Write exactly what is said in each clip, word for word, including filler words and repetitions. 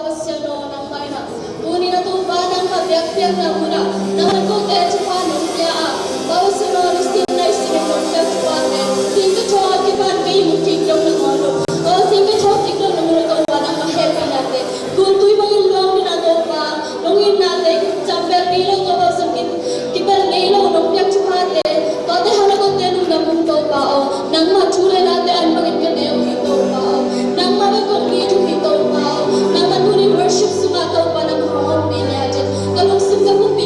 Pasian aw, nangmah in ah tuni-in ah Topa nangmah biakpiakna munah nangmah kote thupha nong pia a, Pasian aw, nisim naisim in nong piak thuphate singkathaw a kipan kei mu kik dong nangawn lo, aw singkathaw kik dong nangawn lo Topa nangmah hehpihnate guntui bangin luang ding ah Topa nong itnate kicampelpih lo Topa Pasian, kipelh ngei lo nong piak thuphate, tuate hang na kote nong na bung Topa aw, nangmah thu le late an bangin ka ne uh hi Topa aw, nangmah bek kong it uh hi Topa aw, nangmah tuni worship sungah Topa nangmah hong ompih ni a, ka lungsim ka pumpi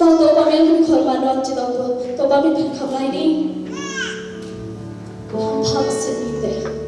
Topa min phat khol ma nuam ci tawh, Topa min phat khol lai ni. Hampha Pasian mite.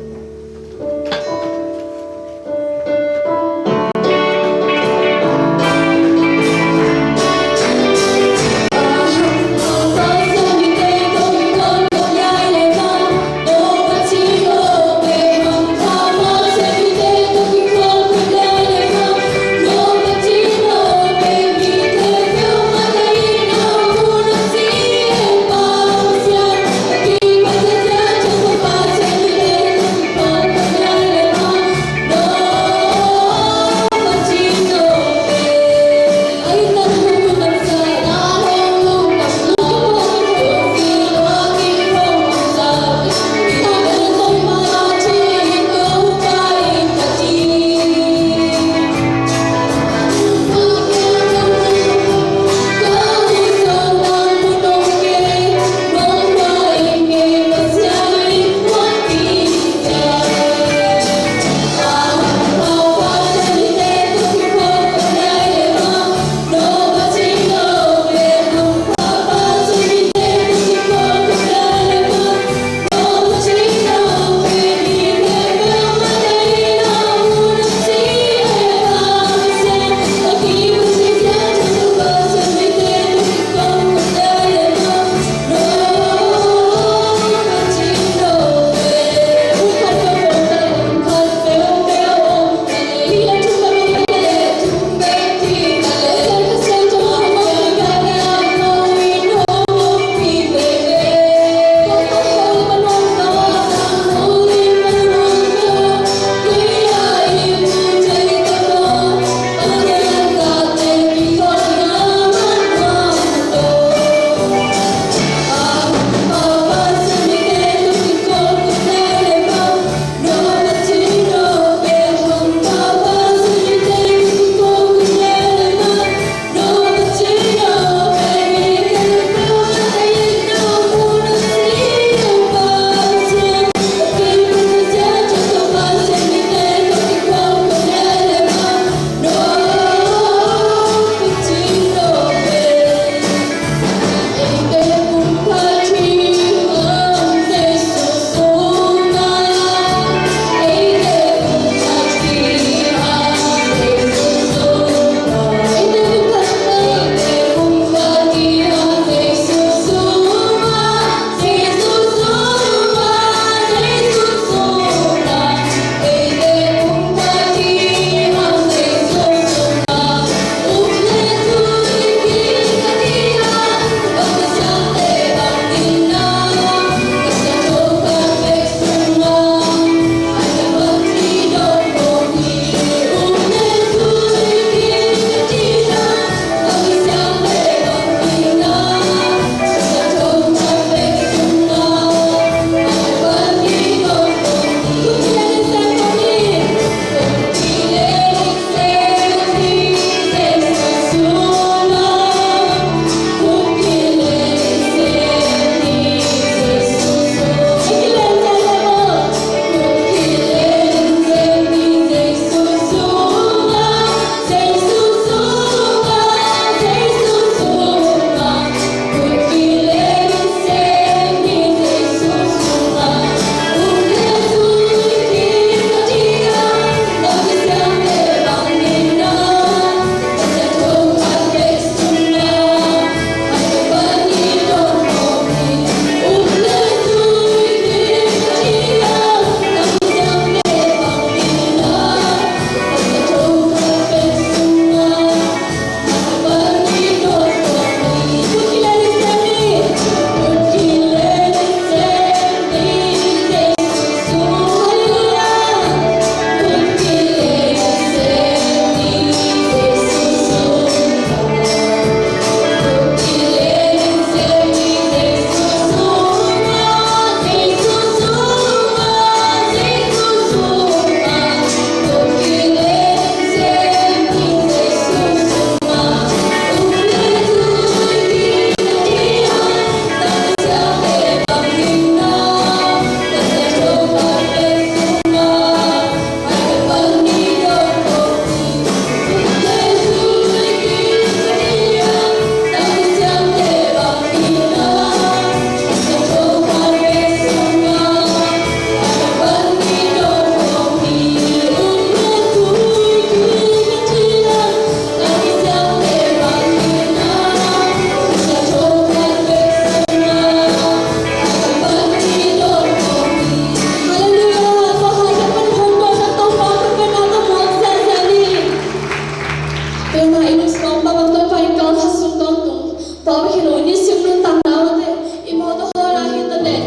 hi lo, i nisim nuntakna mah teh, i mawtaw hawlna hi ta leh,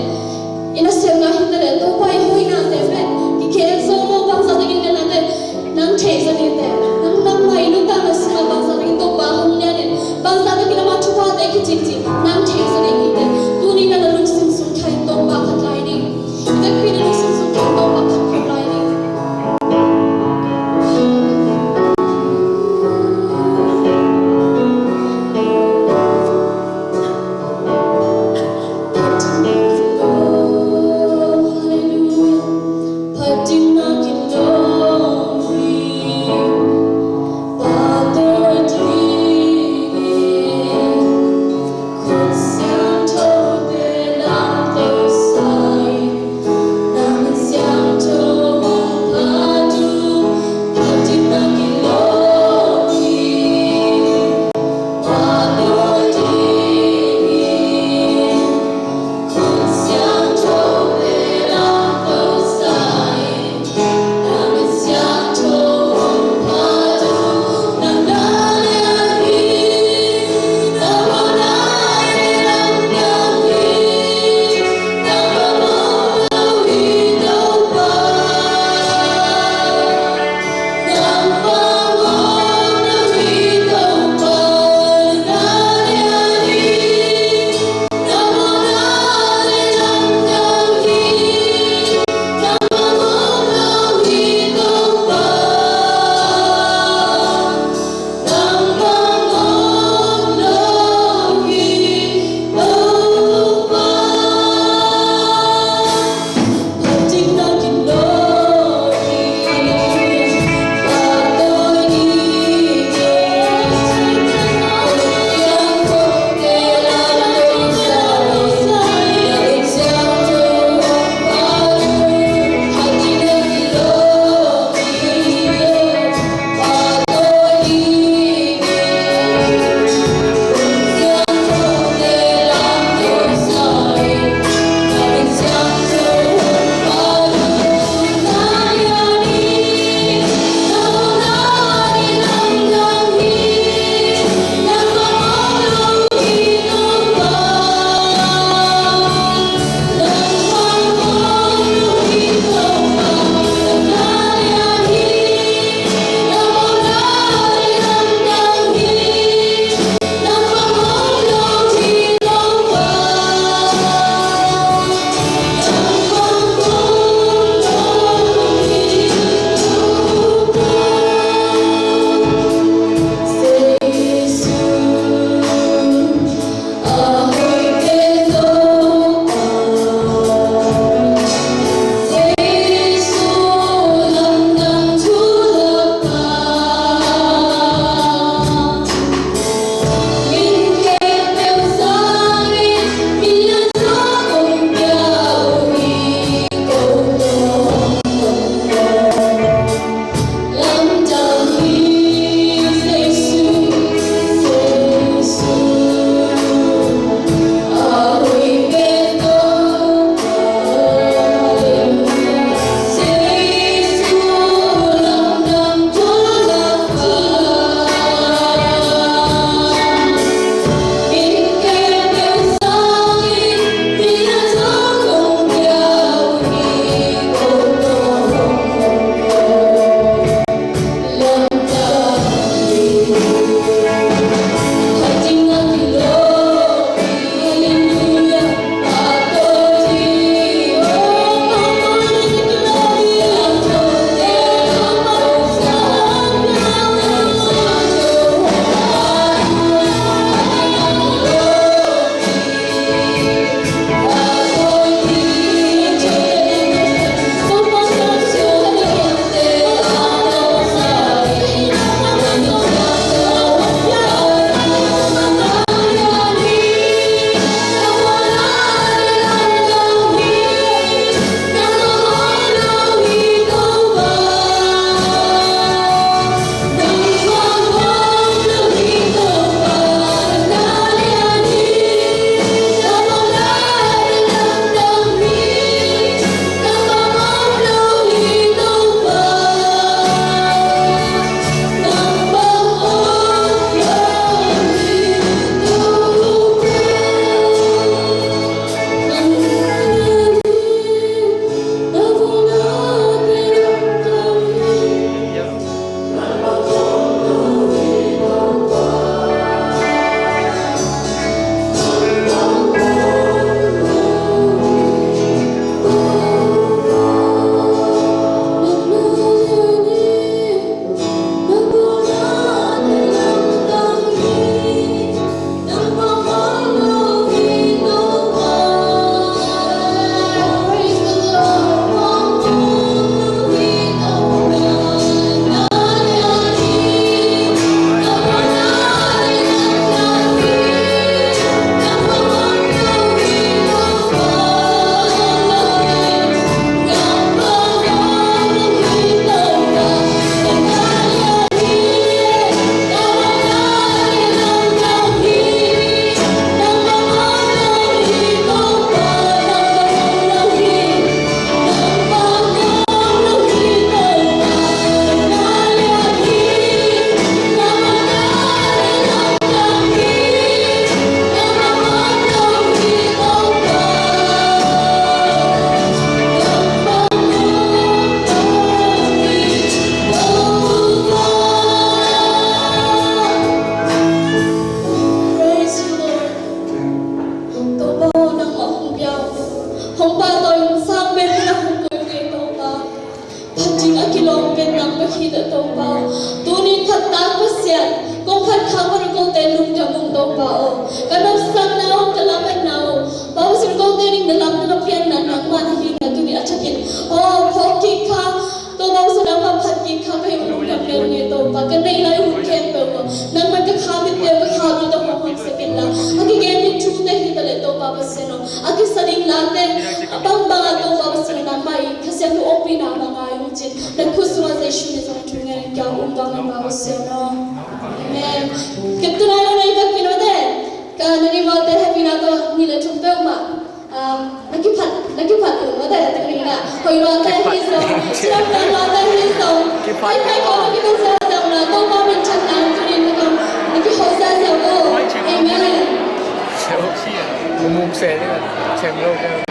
i nasemna hi ta leh, Topa i hoihnate pen kikhel zo lo, bangzah takin nang thei zaw ni teh. Nang, nangmah i nuntakna sungah bangzah takin Topa hong lianin, bangzah takin ama thuphate kicingcing nang thei zaw ni teh. Tuni-in na lungsim sung thei Topa khat lai ni. I vekpi-in na lungsim sung thei Topa khat lai ni. Pa aw, ka nopsakna aw, ka lametna aw, Pa Pasian, kote ning na lam na pianna nangmah na hi na tuni a thakin, aw, phawk kik kha, Topa Pasian, nangmah phat kik kha, ka hih hun khempeuh nge Topa, ka neih lai hun khempeuh aw, nangman ka kha mit teuh, ka kha mit teuh hong honsak inla, a kigen ding thute hi ta leh Topa Pasian aw, a kisa ding late, a bangbang a Topa Pasian aw, nangmah i Kha Siangtho ompihna mah ngai ung cin, na khut sungah Jesu min suang thu ngen in ka um dang in Pa Pasian aw. Amen. Kep tu lai lo na i bek pin aw te. Ka na ni aw te happy na tawh ni le thum peuh mah. Um, na kiphat, na kiphat tu aw te tu ni na. Hoi lo te hi zong. Siam na lo te hi zong. Kiphat. Ai, ai, ko na kiphat sa zong na. Topa min chan na tu ni na kam. Na kihoi sa zong aw. Amen. Mumum se ni na. Chem lo ka.